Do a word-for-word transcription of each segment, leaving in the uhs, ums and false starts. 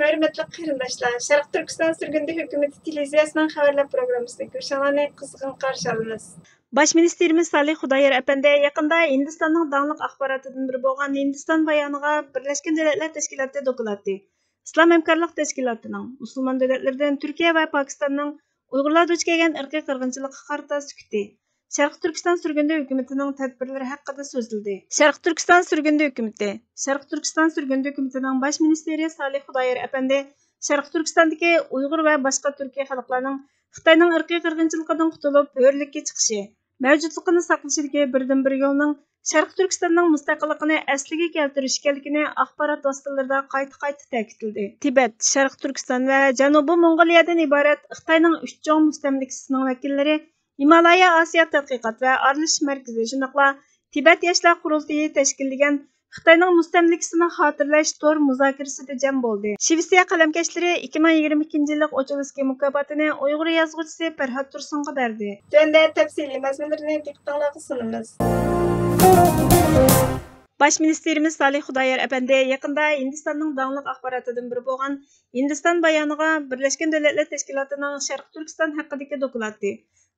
ھۆرمەتلىك قېرىنداشلار، شەرقىي تۈركىستان سۈرگۈندە ھۆكۈمىتى تېلېۋىزىيەسىنىڭ خەۋەرلەر پروگراممىسىغا كۆرۈشۈڭلارنى قىزغىن قارشى ئالىمىز. باش مىنىستىرىمىز سالىھ خۇدايار ئەپەندى يېقىندا ھىندىستاننىڭ داڭلىق ئاخباراتىدىن بىرى بولغان ھىندىستان بايانىغا بىرلەشكەن دۆلەتلەر تەشكىلاتى دوكلاتى، ئىسلام ھەمكارلىق تەشكىلاتىنىڭ، مۇسۇلمان دۆلەتلىرىدىن تۈركىيە ۋە پاكىستاننىڭ ئۇيغۇرلار دۇچ كەلگەن ئىرقىي قىرغىنچىلىققا قارىتا سۈكۈتى، شەرقىي تۈركىستان سۈرگۈندە ھۆكۈمىتىنىڭ تەدبىرلىرى ھەققىدە سۆزلىدى. شەرقىي تۈركىستان سۈرگۈندە ھۆكۈمىتى، شەرقىي تۈركىستان سۈرگۈندە ھۆكۈمىتىنىڭ باش مىنىستىرى سالىھ خۇدايار ئەپەندى شەرقىي تۈركىستاندىكى ئۇيغۇر ۋە باشقا تۈركىي خەلقلەرنىڭ خىتاينىڭ ئىرقىي قىرغىنچىلىقىدىن قۇتۇلۇپ، ھۆرلۈككە چىقىشى، مەۋجۇتلۇقىنى ساقلىشىدىكى بىردىنبىر يولنىڭ شەرقىي تۈركىستاننىڭ مۇستەقىللىقىنى ئەسلىگە كەلتۈرۈش ئىكەنلىكىنى ئاخبارات ۋاسىتىلىرىدا قايتا-قايتا تەكىتلىدى. تىبەت، شەرقىي تۈركىستان ۋە جەنۇبىي موڭغۇلىيەدىن ئىبارەت خىتاينىڭ ئۈچ چوڭ مۇستەملىكىسىنىڭ ۋەكىللىرى ھىمالايا ئاسىيا تەتقىقات ۋە ئارىلىشىش مەركىزى، شۇنداقلا تىبەت ياشلار قۇرۇلتىيى تەشكىللىگەن خىتاينىڭ مۇستەملىكىسىنى خاتىرىلەش تور مۇزاكىرىسىدە جەم بولدى. شىۋېتسىيە قەلەمكەشلىرى ئىككى مىڭ يىگىرمە ئىككىنچى يىللىق ئوچولسكىي مۇكاپاتىنى ئۇيغۇر يازغۇچىسى پەرھات تۇرسۇنغا بەردى. تۆۋەندە تەپسىلىي مەزمۇنلىرىنى دىققىتىڭلارغا سۇنىمىز. باش مىنىستىرىمىز سالىھ خۇدايار ئەپەندى يېقىندا ھىندىستاننىڭ داڭلىق ئاخباراتىدىن بىرى بولغان ھىندىستان بايانىغا بىرلەشكەن دۆلەتلەر تەشكىلاتىنىڭ شەرقىي تۈركىستان ھەققىدىكى دوكلاتى،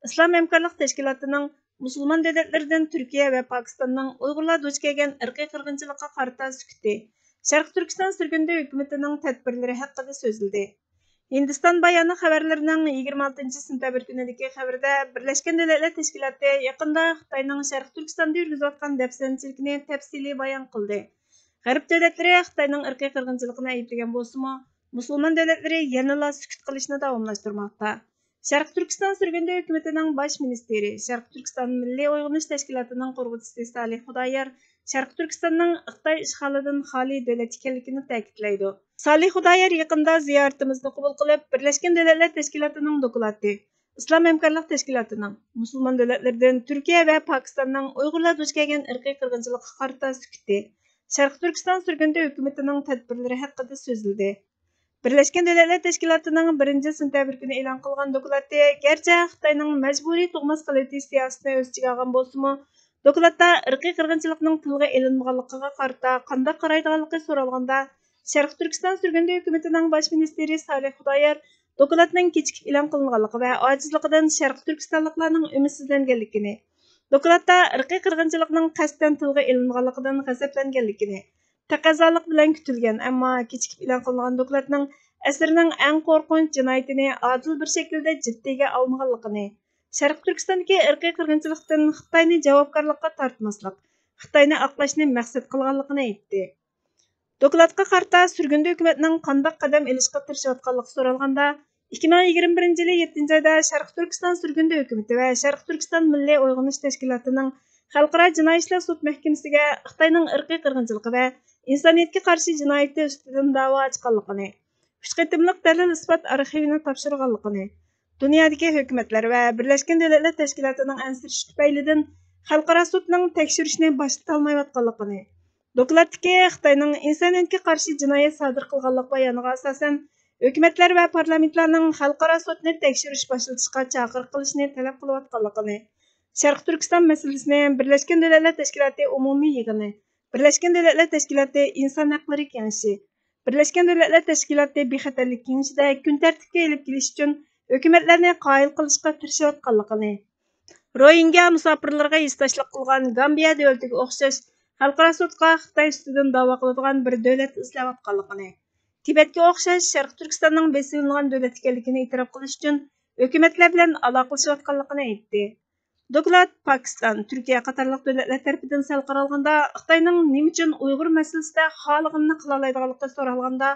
ئىسلام ھەمكارلىق تەشكىلاتىنىڭ مۇسۇلمان دۆلەتلىرىدىن تۈركىيە ۋە پاكىستاننىڭ ئۇيغۇرلار دۇچ كەلگەن ئىرقىي قىرغىنچىلىققا قارىتا سۈكۈتى، شەرقىي تۈركىستان سۈرگۈندە ھۆكۈمىتىنىڭ تەدبىرلىرى ھەققىدە سۆزلىدى. ھىندىستان بايانى خەۋەرلىرىنىڭ يىگىرمە ئالتىنچى سېنتەبىر كۈنىدىكى خەۋىرىدە، بىرلەشكەن دۆلەتلەر تەشكىلاتى يېقىندا خىتاينىڭ شەرقىي تۈركىستاندا يۈرگۈزۈۋاتقان دەپسەندىچىلىكىنى تەپسىلىي بايان قىلدى. غەرب دۆلەتلىرى خىتاينىڭ ئىرقىي قىرغىنچىلىقىنى ئەيىبلىگەن بولسىمۇ، مۇسۇلمان دۆلەتلىرى يەنىلا سۈكۈت قىلىشنى داۋاملاشتۇرماقتا. شەرقىي تۈركىستان سۈرگۈندە ھۆكۈمىتىنىڭ باش مىنىستىرى، شەرقىي تۈركىستان مىللىي ئويغىنىش تەشكىلاتىنىڭ قۇرغۇچىسى سالىھ خۇدايار شەرقىي تۈركىستاننىڭ خىتاي ئىشغالىدىن خالىي دۆلەت ئىكەنلىكىنى تەكىتلەيدۇ. سالىھ خۇدايار يېقىندا زىيارىتىمىزنى قوبۇل قىلىپ، بىرلەشكەن دۆلەتلەر تەشكىلاتىنىڭ دوكلاتى، ئىسلام ھەمكارلىق تەشكىلاتىنىڭ، مۇسۇلمان دۆلەتلىرىدىن تۈركىيە ۋە پاكىستاننىڭ ئۇيغۇرلار دۇچ كەلگەن ئىرقىي قىرغىنچىلىققا قارىتا سۈكۈتى، شەرقىي تۈركىستان سۈرگۈندە ھۆكۈمىتىنىڭ تەدبىرلىرى ھەققىدە سۆزلىدى. بىرلەشكەن دۆلەتلەر تەشكىلاتىنىڭ بىرىنچى سېنتەبىر كۈنى ئېلان قىلغان دوكلاتى، گەرچە خىتاينىڭ مەجبۇرىي تۇغماس قىلىۋېتىش سىياسىتىنى ئۆز ئىچىگە ئالغان بولسىمۇ، دوكلاتتا ئىرقىي قىرغىنچىلىقنىڭ تىلغا ئېلىنمىغانلىقىغا قارىتا قانداق قارايدىغانلىقى سورالغاندا، شەرقىي تۈركىستان سۈرگۈندە ھۆكۈمىتىنىڭ باش مىنىستىرى سالىھ خۇدايار دوكلاتنىڭ كېچىكىپ ئېلان قىلىنغانلىقى ۋە ئاجىزلىقىدىن شەرقىي تۈركىستانلىقلارنىڭ ئۈمىدسىزلەنگەنلىكىنى، دوكلاتتا ئىرقىي قىرغىنچىلىقنىڭ قەستەن تىلغا ئېلىنغانلىقىدىن غەزەپلەنگەنلىكىنى، تەقەززالىق بىلەن كۈتۈلگەن، ئەمما كېچىكىپ ئېلان قىلىنغان دوكلاتنىڭ ئەسىرنىڭ ئەڭ قورقۇنچ جىنايىتىنى ئادىل بىر شەكىلدە جىددىيگە ئالمىغانلىقىنى، شەرقىي تۈركىستاندىكى ئىرقىي قىرغىنچىلىقتىن خىتاينى جاۋابكارلىققا تارتماسلىق، خىتاينى ئاقلاشنى مەقسەت قىلغانلىقىنى ئېيتتى. دوكلاتقا قارىتا سۈرگۈندە ھۆكۈمەتنىڭ قانداق قەدەم ئېلىشقا تىرىشىۋاتقانلىقى سورالغاندا، ئىككى مىڭ يىگىرمە بىرىنچى يىلى يەتتىنچى ئايدا شەرقىي تۈركىستان سۈرگۈندە ھۆكۈمىتى ۋە شەرقىي تۈركىستان مىللىي ئويغىنىش تەشكىلاتىنىڭ خەلقئارا جىنايى ئىشلار سوت مەھكىمىسىگە خىتاينىڭ ئىرقىي قىرغىنچىلىقى ۋە ئىنسانىيەتكە قارشى جىنايىتى ئۈستىدىن داۋا ئاچقانلىقىنى، ئۈچ قېتىملىق دەلىل-ئىسپات ئارخىۋىنى تاپشۇرغانلىقىنى، دۇنيادىكى ھۆكۈمەتلەر ۋە بىرلەشكەن دۆلەتلەر تەشكىلاتىنىڭ ئەنسىرىشى تۈپەيلىدىن خەلقئارا سوتنىڭ تەكشۈرۈشنى باشلىتالمايۋاتقانلىقىنى، دوكلاتتىكى خىتاينىڭ ئىنسانىيەتكە قارشى جىنايەت سادىر قىلغانلىق بايانىغا ئاساسەن، ھۆكۈمەتلەر ۋە پارلامېنتلارنىڭ خەلقئارا سوتنى تەكشۈرۈش باشلىتىشقا چاقىرىق قىلىشنى تەلەپ قىلىۋاتقانلىقىنى، شەرقىي تۈركىستان مەسىلىسىنى بىرلەشكەن دۆلەتلەر تەشكىلاتى ئومۇمىي يىغىنى، بىرلەشكەن دۆلەتلەر تەشكىلاتى ئىنسان ھەقلىرى كېڭىشى، بىرلەشكەن دۆلەتلەر تەشكىلاتى بىخەتەرلىك كېڭىشىدە كۈن تەرتىپكە ئېلىپ كېلىش ئۈچۈن ھۆكۈمەتلەرنى قايىل قىلىشقا تىرىشىۋاتقانلىقىنى، روھىنگيا مۇساپىرلىرىغا ھېسداشلىق قىلغان گامبىيە دۆلىتىگە ئوخشاش خەلقئارا سوتقا خىتاي ئۈستىدىن داۋا قىلىدىغان بىر دۆلەت ئىزدەۋاتقانلىقىنى، تىبەتكە ئوخشاش شەرقىي تۈركىستاننىڭ بېسىۋېلىنغان دۆلەت ئىكەنلىكىنى ئېتىراپ قىلىش ئۈچۈن ھۆكۈمەتلەر بىلەن ئالاقىلىشىۋاتقانلىقىنى ئېيتتى. دوكلات پاكىستان، تۈركىيە قاتارلىق دۆلەتلەر تەرىپىدىن سەل قارالغاندا، خىتاينىڭ نېمە ئۈچۈن ئۇيغۇر مەسىلىسىدە خالىغىنىنى قىلالايدىغانلىقى سورالغاندا،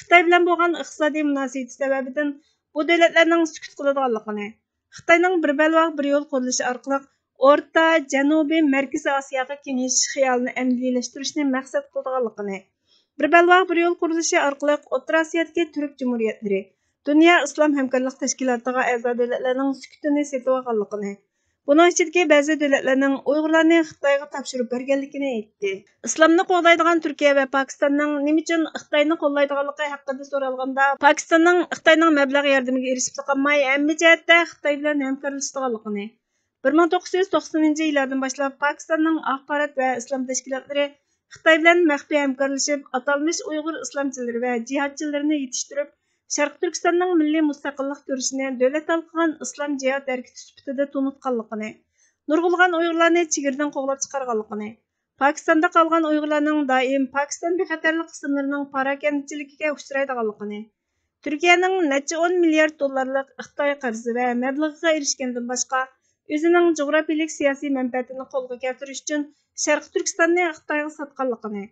خىتاي بىلەن بولغان ئىقتىسادىي مۇناسىۋىتى سەۋەبىدىن بۇ دۆلەتلەرنىڭ سۈكۈت قىلىدىغانلىقىنى، خىتاينىڭ بىر بەلباغ بىر يول قۇرۇلۇشى ئارقىلىق ئورتا، جەنۇبىي، مەركىزىي ئاسىياغا كېڭىيىش خىيالىنى ئەمەلىيلەشتۈرۈشنى مەقسەت قىلىدىغانلىقىنى، بىر بەلباغ بىر يول قۇرۇلۇشى ئارقىلىق ئوتتۇرا ئاسىيادىكى تۈرك جۇمھۇرىيەتلىرى، دۇنيا ئىسلام ھەمكارلىق تەشكىلاتىغا ئەزا دۆلەتلەرنىڭ سۈكۈتىنى سېتىۋالغانلىقىنى، بۇنىڭ ئىچىدىكى بەزى دۆلەتلەرنىڭ ئۇيغۇرلارنى خىتايغا تاپشۇرۇپ بەرگەنلىكىنى ئېيتتى. ئىسلامنى قوغدايدىغان تۈركىيە ۋە پاكىستاننىڭ نېمە ئۈچۈن خىتاينى قوللايدىغانلىقى ھەققىدە سورالغاندا، پاكىستاننىڭ خىتاينىڭ مەبلەغ ياردىمىگە ئېرىشىپلا قالماي، ھەممە جەھەتتە خىتاي بىلەن ھەمكارلىشىدىغانلىقىنى، بىر مىڭ توققۇز يۈز توقسىنىنچى يىللاردىن باشلاپ پاكىستاننىڭ ئاخبارات ۋە ئىسلام تەشكىلاتلىرى خىتاي بىلەن مەخپىي ھەمكارلىشىپ، ئاتالمىش ئۇيغۇر ئىسلامچىلىرى ۋە جىھادچىلىرىنى يېتىشتۈرۈپ، شەرقىي تۈركىستاننىڭ مىللىي مۇستەقىللىق كۈرىشىنى دۆلەت ھالقىغان ئىسلام جىھاد ھەرىكىتى سۈپىتىدە تونۇتقانلىقىنى، نۇرغۇنلىغان ئۇيغۇرلارنى چېگرىدىن قوغلاپ چىقارغانلىقىنى، پاكىستاندا قالغان ئۇيغۇرلارنىڭ دائىم پاكىستان بىخەتەرلىك قىسىملىرىنىڭ پاراكەندىچىلىكىگە ئۇچرايدىغانلىقىنى، تۈركىيەنىڭ نەچچە ئون مىليارد دوللارلىق خىتاي قەرزى ۋە مەبلىغىغا ئېرىشكەندىن باشقا، ئۆزىنىڭ جۇغراپىيىلىك سىياسىي مەنپەئەتىنى قولغا كەلتۈرۈش ئۈچۈن شەرقىي تۈركىستاننى خىتايغا ساتقانلىقىنى،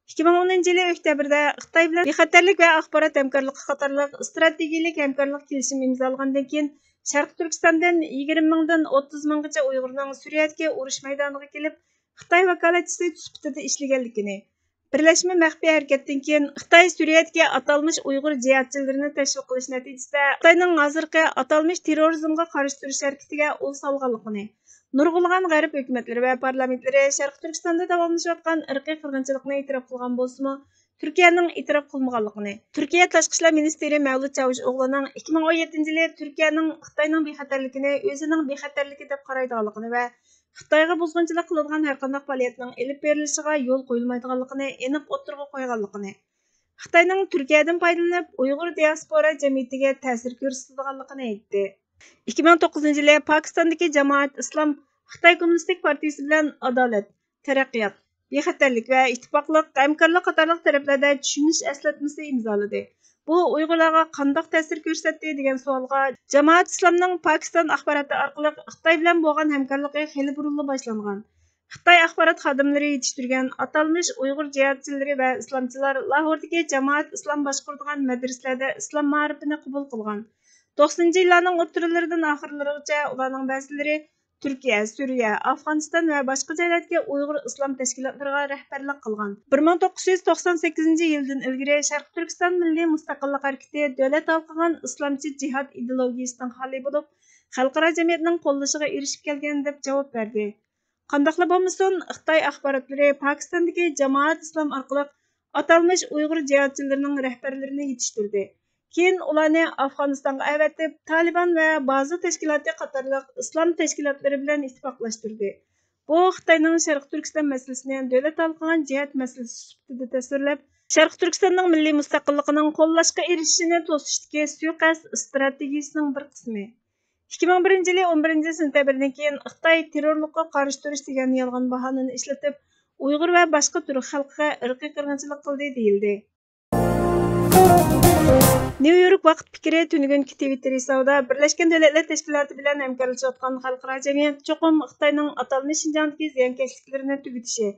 ئىككى مىڭ ئونىنچى يىلى ئۆكتەبىردە خىتاي بىلەن بىخەتەرلىك ۋە ئاخبارات ھەمكارلىقى قاتارلىق ئىستراتېگىيەلىك ھەمكارلىق كېلىشىمى ئىمزالىغاندىن كېيىن، شەرقىي تۈركىستاندىن يىگىرمە مىڭدىن ئوتتۇز مىڭغىچە ئۇيغۇرنىڭ سۈرىيەدىكى ئۇرۇش مەيدانىغا كېلىپ، خىتاي ۋاكالەتچىسى سۈپىتىدە ئىشلىگەنلىكىنى، بىرلەشمە مەخپىي ھەرىكەتتىن كېيىن خىتاي سۈرىيەدىكى ئاتالمىش ئۇيغۇر جىھادچىلىرىنى تەشۋىق قىلىش نەتىجىسىدە، خىتاينىڭ ھازىرقى ئاتالمىش تېررورىزمغا قارشى تۇرۇش ھەرىكىتىگە ئۇل سالغانلىقىنى، نۇرغۇنلىغان غەرب ھۆكۈمەتلىرى ۋە پارلامېنتلىرى شەرقىي تۈركىستاندا داۋاملىشىۋاتقان ئىرقىي قىرغىنچىلىقنى ئېتىراپ قىلغان بولسىمۇ، تۈركىيەنىڭ ئېتىراپ قىلمىغانلىقىنى، تۈركىيە تاشقى ئىشلار مىنىستىرى مەۋلۇت چاۋۇشئوغلۇنىڭ ئىككى مىڭ ئون يەتتىنچى يىلى تۈركىيەنىڭ خىتاينىڭ بىخەتەرلىكىنى ئۆزىنىڭ بىخەتەرلىكى دەپ قارايدىغانلىقىنى ۋە خىتايغا بۇزغۇنچىلىق قىلىدىغان ھەرقانداق پائالىيەتنىڭ ئېلىپ بېرىلىشىغا يول قويۇلمايدىغانلىقىنى ئېنىق ئوتتۇرىغا قويغانلىقىنى، خىتاينىڭ تۈركىيەدىن پايدىلىنىپ ئۇيغۇر دىياسپورا جەمئىيىتىگە تەسىر كۆرسىتىدىغانلىقىنى ئېيتتى. ئىككى مىڭ توققۇزىنچى يىلى پاكىستاندىكى جامائەت ئىسلام خىتاي كوممۇنىستىك پارتىيىسى بىلەن ئادالەت، تەرەققىيات، بىخەتەرلىك ۋە ئىتتىپاقلىق، ھەمكارلىق قاتارلىق تەرەپلەردە چۈشىنىش ئەسلەتمىسى ئىمزالىدى. بۇ ئۇيغۇرلارغا قانداق تەسىر كۆرسەتتى دېگەن سوئالغا، جامائەت ئىسلامنىڭ پاكىستان ئاخباراتى ئارقىلىق خىتاي بىلەن بولغان ھەمكارلىقى خېلى بۇرۇنلا باشلانغان. خىتاي ئاخبارات خادىملىرى يېتىشتۈرگەن ئاتالمىش ئۇيغۇر جىھادچىلىرى ۋە ئىسلامچىلار لاھوردىكى جامائەت ئىسلام باشقۇرىدىغان مەدرىسىلەردە ئىسلام مائارىپىنى قوبۇل قىلغان. توقسىنىنچى يىللارنىڭ ئوتتۇرىلىرىدىن ئاخىرلىرىغىچە ئۇلارنىڭ بەزىلىرى تۈركىيە، سۈرىيە، ئافغانىستان ۋە باشقا جايلاردىكى ئۇيغۇر ئىسلام تەشكىلاتلىرىغا رەھبەرلىك قىلغان. بىر مىڭ توققۇز يۈز توقسان سەككىزىنچى يىلدىن ئىلگىرى شەرقىي تۈركىستان مىللىي مۇستەقىللىق ھەرىكىتى دۆلەت ھالقىغان ئىسلامچى جىھاد ئىدېئولوگىيىسىدىن خالىي بولۇپ، خەلقئارا جەمئىيەتنىڭ قوللىشىغا ئېرىشىپ كەلگەن، دەپ جاۋاب بەردى. قانداقلا بولمىسۇن، خىتاي ئاخباراتلىرى پاكىستاندىكى جامائەت ئىسلام ئارقىلىق ئاتالمىش ئۇيغۇر جىھادچىلىرىنىڭ رەھبەرلىرىنى يېتىشتۈردى. كېيىن ئۇلارنى ئافغانىستانغا ئەۋەتىپ، تالىبان ۋە بازا تەشكىلاتى قاتارلىق ئىسلام تەشكىلاتلىرى بىلەن ئىتتىپاقلاشتۇردى. بۇ خىتاينىڭ شەرقىي تۈركىستان مەسىلىسىنى دۆلەت ھالقىغان جىھاد مەسىلىسى سۈپىتىدە تەسۋىرلەپ، شەرقىي تۈركىستاننىڭ مىللىي مۇستەقىللىقىنىڭ قوللاشقا ئېرىشىشىنى توسۇشتىكى سۇيىقەست ئىستراتېگىيىسىنىڭ بىر قىسمى. ئىككى مىڭ بىرىنچى يىلى ئون بىرىنچى سېنتەبىردىن كېيىن خىتاي تېررورلۇققا قارشى تۇرۇش دېگەن يالغان باھانىنى ئىشلىتىپ، ئۇيغۇر ۋە باشقا تۈرك خەلقىگە ئىرقىي قىرغىنچىلىق قىلدى، دېيىلدى. نيۇ يورك ۋاقىت پىكرى تۈنۈگۈنكى تىۋىتتېر ھېسابىدا بىرلەشكەن دۆلەتلەر تەشكىلاتى بىلەن ھەمكارلىشىۋاتقان خەلقئارا جەمئىيەت چوقۇم خىتاينىڭ ئاتالمىش شىنجاڭدىكى زىيانكەشلىكلىرىنى تۈگىتىشى،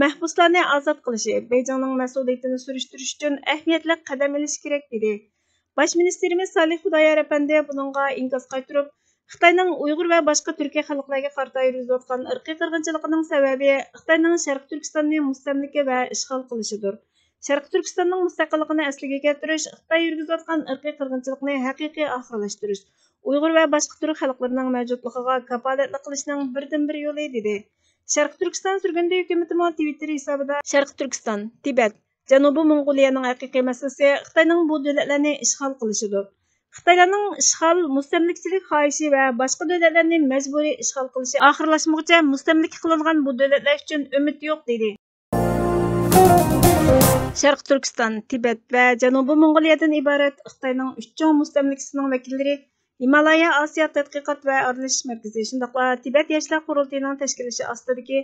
مەھبۇسلارنى ئازاد قىلىشى، بېيجىڭنىڭ مەسئۇلىيىتىنى سۈرۈشتۈرۈش ئۈچۈن ئەھمىيەتلىك قەدەم ئېلىشى كېرەك، دېدى. باش مىنىستىرىمىز سالىھ خۇدايار ئەپەندى بۇنىڭغا ئىنكاس قايتۇرۇپ، خىتاينىڭ ئۇيغۇر ۋە باشقا تۈركىي خەلقلەرگە قارىتا يۈرگۈزۈۋاتقان ئىرقىي قىرغىنچىلىقىنىڭ سەۋەبى خىتاينىڭ شەرقىي تۈركىستاننى مۇستەملىكە ۋە ئىشغال قىلىشىدۇر. شەرقىي تۈركىستاننىڭ مۇستەقىللىقىنى ئەسلىگە كەلتۈرۈش خىتاي يۈرگۈزۈۋاتقان ئىرقىي قىرغىنچىلىقنى ھەقىقىي ئاخىرلاشتۇرۇش، ئۇيغۇر ۋە باشقا تۈرك خەلقلىرىنىڭ مەۋجۇتلۇقىغا كاپالەتلىك قىلىشنىڭ بىردىنبىر يولى، دېدى. شەرقىي تۈركىستان سۈرگۈندە ھۆكۈمىتىمۇ تىۋىتتېر ھېسابىدا شەرقىي تۈركىستان، تىبەت، جەنۇبىي موڭغۇلىيەنىڭ ھەقىقىي مەسىلىسى خىتاينىڭ بۇ دۆلەتلەرنى ئىشغال قىلىشىدۇر. خىتايلارنىڭ ئىشغال، مۇستەملىكىچىلىك خاھىشى ۋە باشقا دۆلەتلەرنى مەجبۇرىي ئىشغال قىلىشى ئاخىرلاشمىغۇچە مۇستەملىكە قىلىنغان بۇ دۆلەتلەر ئۈچۈن ئۈمىد يوق، دېدى. شەرقىي تۈركىستان، تىبەت ۋە جەنۇبىي موڭغۇلىيەدىن ئىبارەت خىتاينىڭ ئۈچ چوڭ مۇستەملىكىسىنىڭ ۋەكىللىرى ھىمالايا ئاسىيا تەتقىقات ۋە ئارىلىشىش مەركىزى شۇنداقلا تىبەت ياشلار قۇرۇلتىيىنىڭ تەشكىللىشى ئاستىدىكى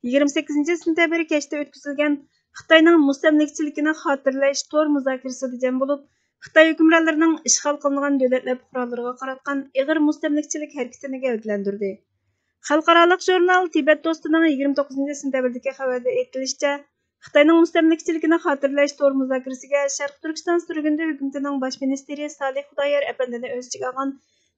يىگىرمە سەككىزىنچى سېنتەبىر كەچتە ئۆتكۈزۈلگەن خىتاينىڭ مۇستەملىكىچىلىكىنى خاتىرىلەش تور مۇزاكىرىسىدە جەم بولۇپ، خىتاي ھۆكۈمرانلىرىنىڭ ئىشغال قىلىنغان دۆلەتلەر پۇقرالىرىغا قاراتقان ئېغىر مۇستەملىكىچىلىك ھەرىكىتىنى گەۋدىلەندۈردى. خەلقئارالىق ژۇرنال تىبەت دوستىنىڭ يىگىرمە توققۇزىنچى سېنتەبىردىكى خەۋەردە ئېيتىلىشىچە، خىتاينىڭ مۇستەملىكىچىلىكىنى خاتىرىلەش تور مۇزاكىرىسىگە شەرقىي تۈركىستان سۈرگۈندە ھۆكۈمىتىنىڭ باش مىنىستىرى سالىھ خۇدايار ئەپەندىنى ئۆز ئىچىگە ئالغان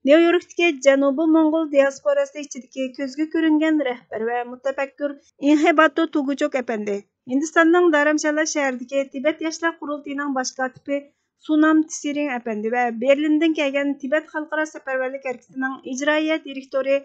نيۇ يوركتىكى جەنۇبىي موڭغۇل دىياسپوراسى ئىچىدىكى كۆزگە كۆرۈنگەن رەھبەر ۋە مۇتەپەككۇر ئىنخېباتو تۇگۇچوك ئەپەندى، ھىندىستاننىڭ دارامشالا شەھىرىدىكى تىبەت ياشلار قۇرۇلتىيىنىڭ باش كاتىپى سۇنام تسىرىڭ ئەپەندى ۋە بېرلىندىن كەلگەن تىبەت خەلقئارا سەپەرۋەرلىك ھەرىكىتىنىڭ ئىجرائىيە دىرېكتورى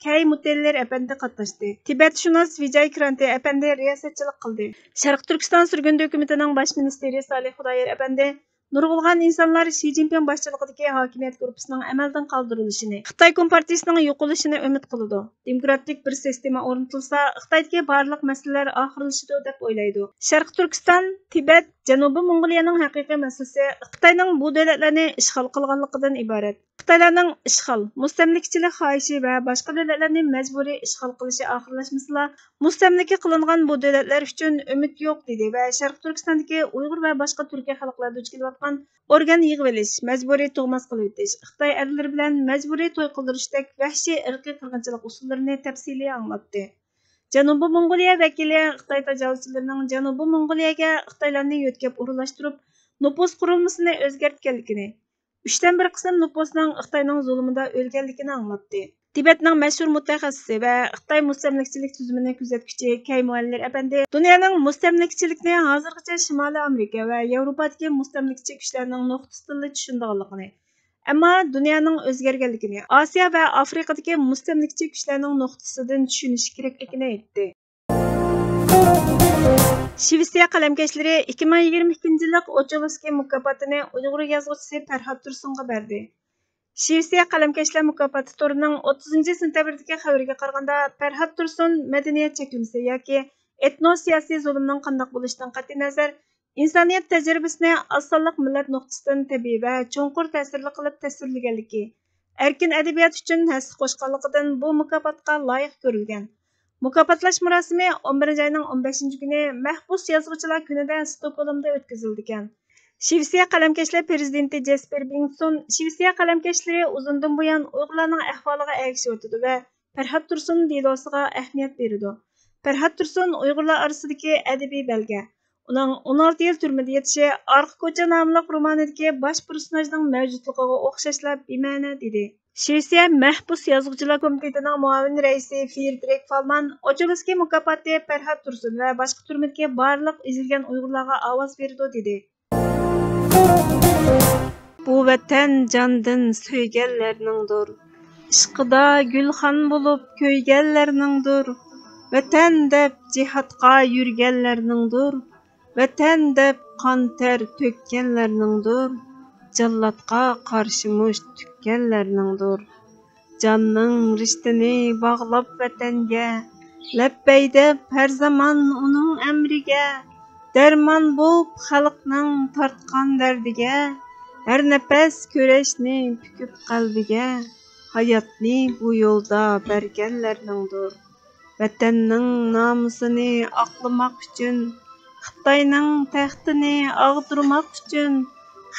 كەي مۇتېللېر ئەپەندى قاتناشتى. تىبەتشۇناس ۋىجاي كرانتى ئەپەندى رىياسەتچىلىك قىلدى. شەرقىي تۈركىستان سۈرگۈندە ھۆكۈمىتىنىڭ باش مىنىستىرى سالىھ خۇدايار ئەپەندى نۇرغۇنلىغان ئىنسانلار شى جىنپىڭ باشچىلىقىدىكى ھاكىمىيەت گۇرۇپپىسىنىڭ ئەمەلدىن قالدۇرۇلۇشىنى، خىتاي كومپارتىيىسىنىڭ يوقىلىشىنى ئۈمىد قىلىدۇ. دېموكراتىك بىر سىستېما ئورنىتىلسا، خىتايدىكى بارلىق مەسىلىلەر ئاخىرلىشىدۇ، دەپ ئويلايدۇ. شەرقىي تۈركىستان، تىبەت، جەنۇبىي موڭغۇلىيەنىڭ ھەقىقىي مەسىلىسى خىتاينىڭ بۇ دۆلەتلەرنى ئىشغال قىلغانلىقىدىن ئىبارەت. خىتايلارنىڭ ئىشغال، مۇستەملىكىچىلىك خاھىشى ۋە باشقا دۆلەتلەرنى مەجبۇرىي ئىشغال قىلىشى ئاخىرلاشمىسىلا، مۇستەملىكە قىلىنغان بۇ دۆلەتلەر ئۈچۈن ئۈمىد يوق، دېدى ۋە شەرقىي تۈركىستاندىكى ئۇيغۇر ۋە باشقا تۈركىي خەلقلەر دۇچ كېلىۋاتقان ئورگان يىغىۋېلىش، مەجبۇرىي تۇغماس قىلىۋېتىش، خىتاي ئەرلىرى بىلەن مەجبۇرىي توي قىلدۇرۇشتەك ۋەھشىي ئىرقىي قىرغىنچىلىق ئۇسۇللىرىنى تەپسىلىي ئاڭلاتتى. جەنۇبىي موڭغۇلىيە ۋەكىلى خىتاي تاجاۋۇزچىلىرىنىڭ جەنۇبىي موڭغۇلىيەگە خىتايلارنى يۆتكەپ ئورۇنلاشتۇرۇپ، نوپۇس قۇرۇلمىسىنى ئۆزگەرتكەنلىكىنى، ئۈچتىن بىر قىسىم نوپۇسنىڭ خىتاينىڭ زۇلۇمىدا ئۆلگەنلىكىنى ئاڭلاتتى. تىبەتنىڭ مەشھۇر مۇتەخەسسىسى ۋە خىتاي مۇستەملىكىچىلىك تۈزۈمىنى كۆزەتكۈچى كەي مۇئەللىر ئەپەندى دۇنيانىڭ مۇستەملىكىچىلىكىنى ھازىرغىچە شىمالىي ئامېرىكا ۋە ياۋروپادىكى مۇستەملىكىچى كۈچلەرنىڭ نۇقتىسىدىنلا چۈشىنىدىغانلىقىنى، ئەمما دۇنيانىڭ ئۆزگەرگەنلىكىنى، ئاسىيا ۋە ئافرىقىدىكى مۇستەملىكىچى كۈچلەرنىڭ نۇقتىسىدىن چۈشىنىشى كېرەكلىكىنى ئېيتتى. شىۋېتسىيە قەلەمكەشلىرى ئىككى مىڭ يىگىرمە ئىككىنچى يىللىق ئوچولسكىي مۇكاپاتىنى ئۇيغۇر يازغۇچىسى پەرھات تۇرسۇنغا بەردى. شىۋېتسىيە قەلەمكەشلەر مۇكاپاتى تورىنىڭ ئوتتۇزىنچى سېنتەبىردىكى خەۋىرىگە قارىغاندا، پەرھات تۇرسۇن مەدەنىيەت چەكلىمىسى ياكى ئېتنو سىياسىي زۇلۇمنىڭ قانداق بولۇشىدىن قەتئىينەزەر، ئىنسانىيەت تەجرىبىسىنى ئاز سانلىق مىللەت نۇقتىسىدىن تەبىئىي ۋە چوڭقۇر تەسىرلىك قىلىپ تەسۋىرلىگەنلىكى، ئەركىن ئەدەبىيات ئۈچۈن ھەسسە قوشقانلىقىدىن بۇ مۇكاپاتقا لايىق كۆرۈلگەن. مۇكاپاتلاش مۇراسىمى ئون بىرىنچى ئاينىڭ ئون بەشىنچى كۈنى مەھبۇس يازغۇچىلار كۈنىدە ستوكھولمدا ئۆتكۈزۈلىدىكەن. شىۋېتسىيە قەلەمكەشلەر پىرېزىدېنتى جەسپېر بىڭتسون شىۋېتسىيە قەلەمكەشلىرى ئۇزۇندىن بۇيان ئۇيغۇرلارنىڭ ئەھۋالىغا ئەگىشىۋاتىدۇ ۋە پەرھات تۇرسۇن دېلوسىغا ئەھمىيەت بېرىدۇ. پەرھات تۇرسۇن ئۇيغۇرلار ئارىسىدىكى ئەدەبىي بەلگە. ئۇنىڭ ئون ئالتە يىل تۈرمىدە يېتىشى، ئارقا كوچا ناملىق رومانىدىكى باش پېرسوناژنىڭ مەۋجۇتلۇقىغا ئوخشاشلا بىمەنە، دېدى. شىۋېتسىيە مەھبۇس يازغۇچىلار كومىتېتىنىڭ مۇئاۋىن رەئىسى فېدېرىك فالمان ئوچولسكىي مۇكاپاتى پەرھات تۇرسۇن ۋە باشقا تۈرمىدىكى بارلىق ئېزىلگەن ئۇيغۇرلارغا ئاۋاز بېرىدۇ، دېدى. بۇ ۋەتەن جاندىن سۆيگەنلەرنىڭدۇر، ئىشقىدا گۈلخان بولۇپ كۆيگەنلەرنىڭدۇر، ۋەتەن دەپ جىھادقا يۈرگەنلەرنىڭدۇر، ۋەتەن دەپ قان تەر تۆككەنلەرنىڭدۇر، جاللاتقا قارشى مۇشت تۈككەنلەرنىڭدۇر. جاننىڭ رىشتىنى باغلاپ ۋەتەنگە، لەببەي دەپ ھەر زامان ئۇنىڭ ئەمرىگە، دەرمان بوپ خەلقنىڭ تارتقان دەردىگە، ھەر نەپەس كۈرەشنى پۈكۈپ قەلبىگە، ھاياتنى بۇ يولدا بەرگەنلەرنىڭدۇر. ۋەتەننىڭ نامۇسىنى ئاقلىماق ئۈچۈن، خىتاينىڭ تەختىنى ئاغدۇرماق ئۈچۈن،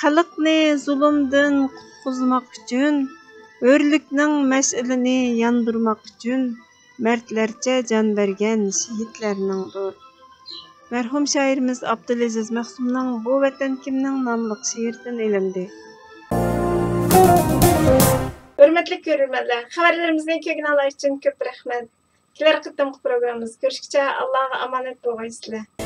خەلقنى زۇلۇمدىن قۇتقۇزماق ئۈچۈن، ھۆرلۈكنىڭ مەشئىلىنى ياندۇرماق ئۈچۈن مەردلەرچە جان بەرگەن شېھىتلەرنىڭدۇر. مەرھۇم شائىرىمىز ئابدۇلئەزىز مەخسۇمنىڭ بۇ ۋەتەن كىمنىڭ ناملىق شېئىرىدىن ئېلىندى. ھۆرمەتلىك كۆرۈرمەنلەر، خەۋەرلىرىمىزنى كۆرگىنىڭلار ئۈچۈن كۆپ رەھمەت. كېلەر قېتىمقى پروگراممىمىزدا كۆرۈشكىچە ئاللاغا ئامانەت بولغايسىلەر.